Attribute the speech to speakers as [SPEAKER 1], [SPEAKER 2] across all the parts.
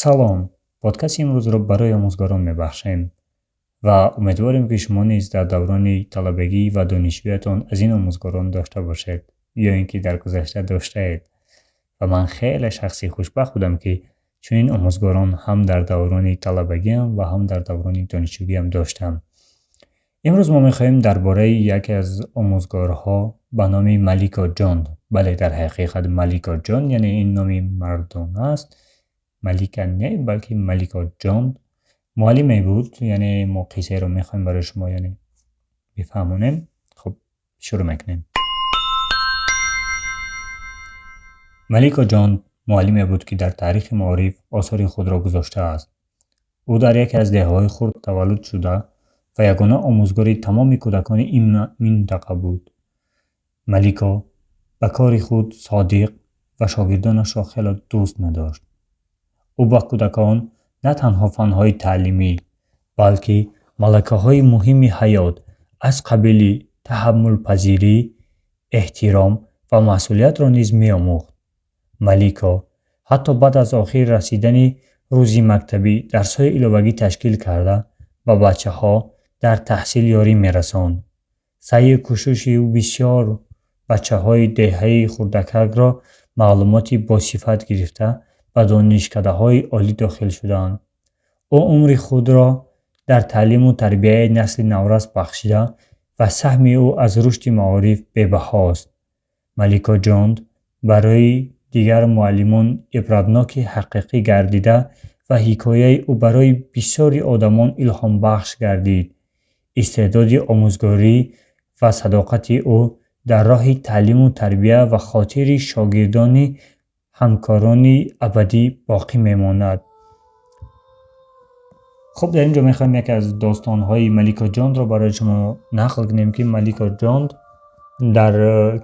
[SPEAKER 1] Салом! Подкасти имрӯзро барои омӯзгорон мебахшем ва умедворем, ки шумо низ дар даврони талабагӣ ва донишҷӯятон аз ин омӯзгорон дошта бошед ё ин ки дар гузашта доштаед. Ва ман хеле шахси хушбахт будам, ки чунин омӯзгорон ҳам дар даврони талабагиам ва ҳам дар даврони донишҷӯгиам доштам. Имрӯз мо мехоҳем дар бораи яке аз омӯзгорҳо ба номи Малика Ҷонд, бале, дар ҳақиқат Малика Ҷонд, яъне ин номи мардона аст, Малика не, балки Малика Ҷонд муаллиме буд, яъне мо қиссаеро мехоҳем барои шумо, яъне, бифаҳмонем. Хуб, шурӯъ мекунем. Малика Ҷонд муаллиме буд, ки дар таърихи маориф осори худро гузоштааст. Ӯ дар яке аз деҳаҳои хурд таваллуд шуда ва ягона омӯзгори тамоми кӯдакони ин минтақа буд. Малика ба кори худ содиқ ва шогирдонашро хеле дӯст медошт. Ӯ ба кӯдакон на танҳо фанҳои таълимӣ, балки малакаҳои муҳими ҳаёт аз қабили таҳаммулпазирӣ, эҳтиром ва масъулиятро низ меомӯхт. Малика ҳатто баъд аз охир расидани рӯзи мактабӣ дарсҳои иловагӣ ташкил карда, ба бачаҳо дар таҳсил ёрӣ мерасонд. Саъю кӯшиши ӯ бисёр бачаҳои деҳаи хурдакакро маълумоти босифат гирифта, ба донишкадаҳои олӣ дохил шуданд. Ӯ умри худро дар таълиму тарбияи насли наврас бахшида ва саҳми ӯ аз рушди маориф бебаҳост. Малика Ҷонд барои дигар муаллимон ибратноки ҳақиқӣ гардида ва ҳикояи ӯ барои бисёри одамон илҳомбахш гардид. Истеъдоди омӯзгорӣ ва садоқати ӯ дар роҳи таълиму тарбия ва хотири шогирдони ҳамкорони абадӣ боқӣ мемонад. Хуб, дар ин ҷо мехоҳем яке аз достонҳои Малика Ҷондро барои шумо нақл кунем, ки Малика Ҷонд дар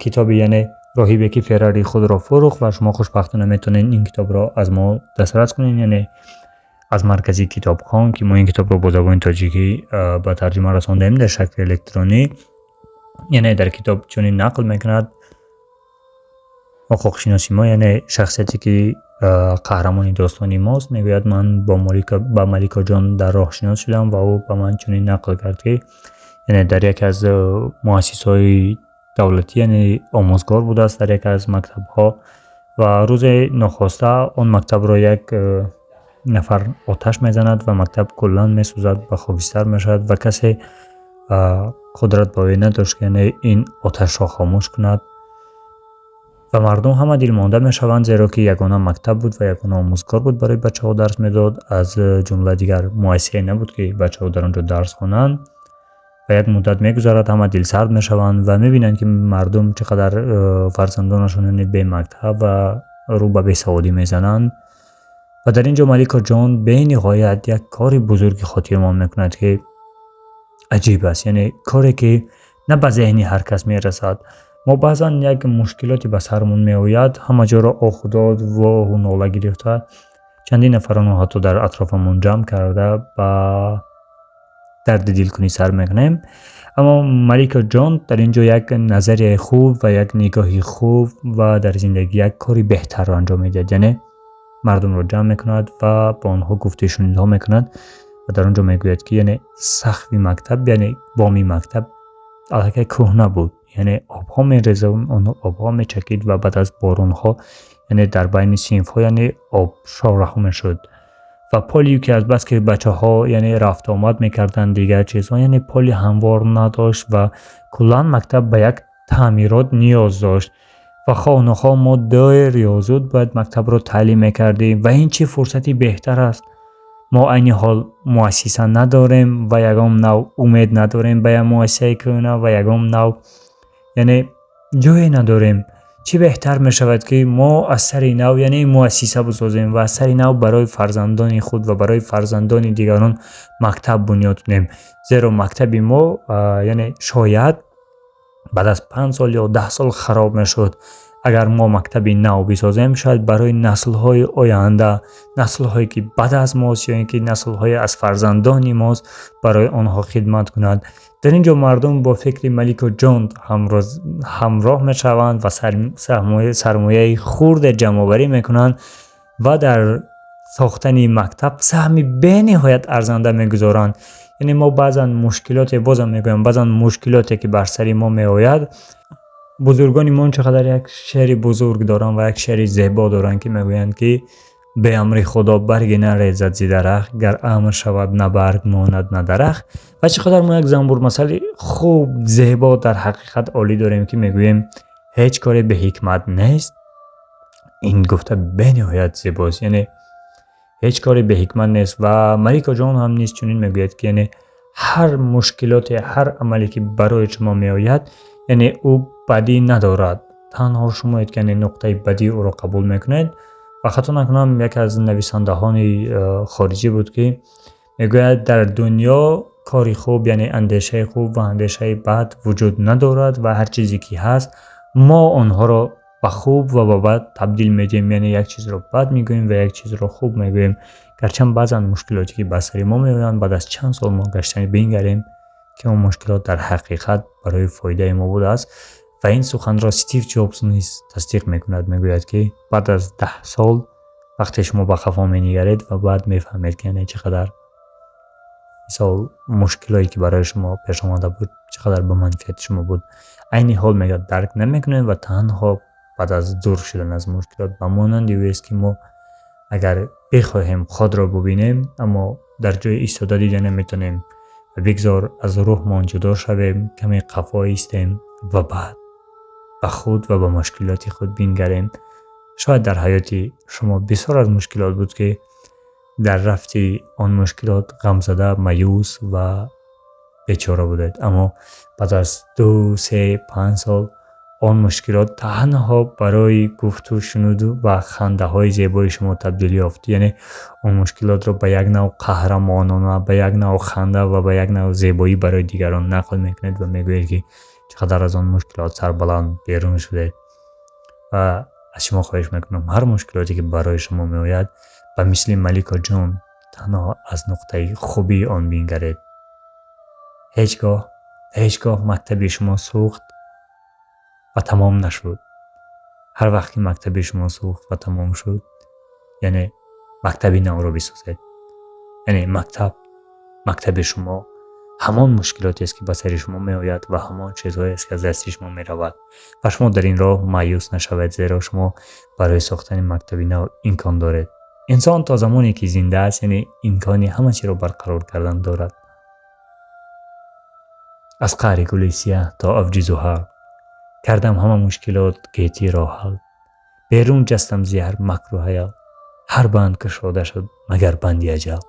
[SPEAKER 1] китоби, яъне, роҳибе ки Феррари худро фурӯхт, ва шумо хушбахтона метавонед ин китобро аз мо дастрас кунед, яъне аз маркази китобхон, ки мо ин китобро бо забони тоҷикӣ ба тарҷума расондаем дар шакли электронӣ. Яъне дар китоб чунин нақл мекунад ҳуқуқшиноси мо, яъне шахсияте ки қаҳрамони достони мост, мегӯяд: ман ба Маликоҷон дар роҳ шинос шудам ва ӯ ба ман чунин нақл кард, ки, яъне, дар яке аз муассисаҳои давлатӣ, яъне, омӯзгор будааст дар яке аз мактабҳо ва рӯзе нохоста он мактабро як нафар оташ мезанад ва мактаб куллан месӯзад, ба хокистар мешавад ва касе қудрат ба ӯ надошт, ки, яъне, ин оташро хомӯш кунад. Ва мардум ҳама дилмонда мешаванд, зеро ки ягона мактаб буд ва ягона омӯзгор буд, барои бачаҳо дарс медод, аз ҷумла дигар муассисае набуд, ки бачаҳо дар он ҷо дарс хонанд. Ва як муддат мегузарад, ҳама дилсард мешаванд ва мебинанд, ки мардум чӣ қадар фарзандонашон, яъне, бемактаб ва рӯ ба бесаводӣ мезананд. Ва дар ин ҷо Малика Ҷон бениҳоят як кори бузурги хотирмон мекунад, ки аҷиб аст, яъне коре ки на ба зеҳни ҳар кас мерасад. Мо баъзан як мушкилоте ба сармон меояд, ҳама ҷоро оҳу дод, воҳу нола гирифта, чандин нафаронро ҳатто дар атрофамон ҷамъ карда, ба дарди дилкунӣ сар мекунем. Аммо Малика Ҷон дар ин ҷо як назарияи хуб ва як нигоҳи хуб ва дар зиндагӣ як кори беҳтарро анҷом медиҳад, яъне мардумро ҷамъ мекунад ва бо онҳо гуфтушунидҳо мекунад ва дар он ҷо мегӯяд, ки, яъне, сақфи мактаб, яъне боми мактаб аллакай кӯҳна буд, яъне обҳо мерезад, он обҳо мечакид ва баъд аз боронҳо, яъне, дар байни синфҳо, яъне, обшораҳо мешуд ва поле ки азбаски бачаҳо, яъне, рафтуомад мекарданд, дигар чизҳо, яъне, поли ҳамвор надошт ва куллан мактаб ба як таъмирот ниёз дошт ва хоҳу нохоҳ мо дер ё зуд бояд мактабро таълим мекардем. Ва ин чӣ фурсати беҳтар аст? Мо айни ҳол муассиса надорем ва ягон нав умед надорем ба як муассисаи кӯҳна ва ягон нав, яъне, ҷое надорем. Чӣ беҳтар мешавад, ки мо аз сари нав, яъне, муассиса бисозем ва аз сари нав барои фарзандони худ ва барои фарзандони дигарон мактаб бунёд кунем, зеро мактаби мо, яъне, шояд баъд аз 5 сол ё 10 сол хароб мешуд. Агар мо мактаби нав бисозем, шояд барои наслҳои оянда, наслҳое ки баъд аз мост ё ин ки наслҳои аз фарзандони мост, барои онҳо хидмат кунад. Дар ин ҷо мардум бо фикри Малика Ҷонд ҳамроҳ мешаванд ва сармояи хурде ҷамъоварӣ мекунанд ва дар Сохтани мактаб саҳми бениҳоят арзанда мегузоранд. Яъне мо баъзан мушкилоте, бозам мегӯям, баъзан мушкилоте, ки бар сари мо меояд, бузургони мо чӣ қадар як шеъри бузург доранд ва як шеъри зебо доранд, ки мегӯянд, ки бе амри Худо барге нарезад зи дарахт, гар амр шавад, на барг монад, на дарахт. Ва чӣ қадар мо як занбурмасали хуб, зебо, дар ҳақиқат олӣ дорем, ки мегӯем: ҳеҷ коре бе ҳикмат нест. Ин гуфта бениҳоят зебост, яъне ҳеҷ коре бе ҳикмат нест. Ва Маликоҷон ҳам низ чунин мегӯяд, ки яъне ҳар мушкилоте, ҳар амале, ки барои шумо меояд, яъне ӯ бадӣ надорад, танҳо шумоед, ки яъне нуқтаи бадии ӯро қабул мекунед. Ва хато накунам, яке аз нависандаҳони хориҷӣ буд, ки мегӯяд: дар дунё кори хуб, яъне андешаи хуб ва андешаи бад вуҷуд надорад ва ҳар чизе ки ҳаст, мо онҳоро ба хуб ва ба бад табдил медиҳем, яъне як чизро бад мегӯем ва як чизро хуб мегӯем. Гарчанд баъзан мушкилоте, ки ба сари мо меоянд, баъд аз чанд сол мо гаштани бингарем, ки он мушкилот дар ҳақиқат барои фоидаи мо будааст. Ва ин суханро Стив Ҷобс низ тасдиқ мекунад, мегӯяд, ки баъд аз 10 сол вақте шумо ба қафо менигаред ва баъд мефаҳмед, ки яъне чӣ қадар, мисол, мушкилое, ки барои шумо пеш омада буд, чӣ қадар ба манфиати шумо буд. Айни ҳол, мегӯяд, дарк намекунед ва танҳо баъд аз дур шудан аз мушкилот. Ба монанди ӯест, ки мо агар бихоҳем худро бубинем, аммо дар ҷои истода дида наметавонем ва бигзор аз рӯҳмон ҷудо шавем, каме қафо истем ва баъд ба худ ва ба мушкилоти худ бингарем. Шояд дар ҳаёти шумо бисёр аз мушкилот буд, ки дар рафти он мушкилот ғамзада, маъюс ва бечора будед, аммо баъд аз 2, 3, 5 сол он мушкилот танҳо барои гуфту шунуду ва хандаҳои зебои шумо табдил ёфт. Яъне он мушкилотро ба як навъ қаҳрамонона, ба як навъ ханда ва ба як навъ зебоӣ барои дигарон нақл мекунед ва мегӯед, ки чӣ қадар аз он мушкилот сарбаланд берун шудед. Ва аз шумо хоҳиш мекунам, ҳар мушкилоте, ки барои шумо меояд, ба мисли Маликоҷон танҳо аз нуқтаи хубии он бингаред. Ҳеҷ гоҳ, ҳеҷ гоҳ мактаби шумо сӯхт ва тамом нашуд. Ҳар вақт ки мактаби шумо сӯхт ва тамом шуд, яъне мактаби навро бисозед. Яъне мактаб, мактаби шумо ҳамон мушкилотест, ки ба сари шумо меояд, ва ҳамон чизҳоест, ки аз дасти шумо меравад. Ва шумо дар ин роҳ маъюс нашавед, зеро шумо барои сохтани мактаби нав имкон доред. Инсон то замоне ки зинда аст, яъне имкони ҳама чиро барқарор кардан дорад. Аз қаъри гули сияҳ то авҷи зуҳал кардам ҳама мушкилот гетиро ҳал. Берун ҷастам зи ҳар макру ҳаял, ҳар банд кушода шуд, магар банди аҷал.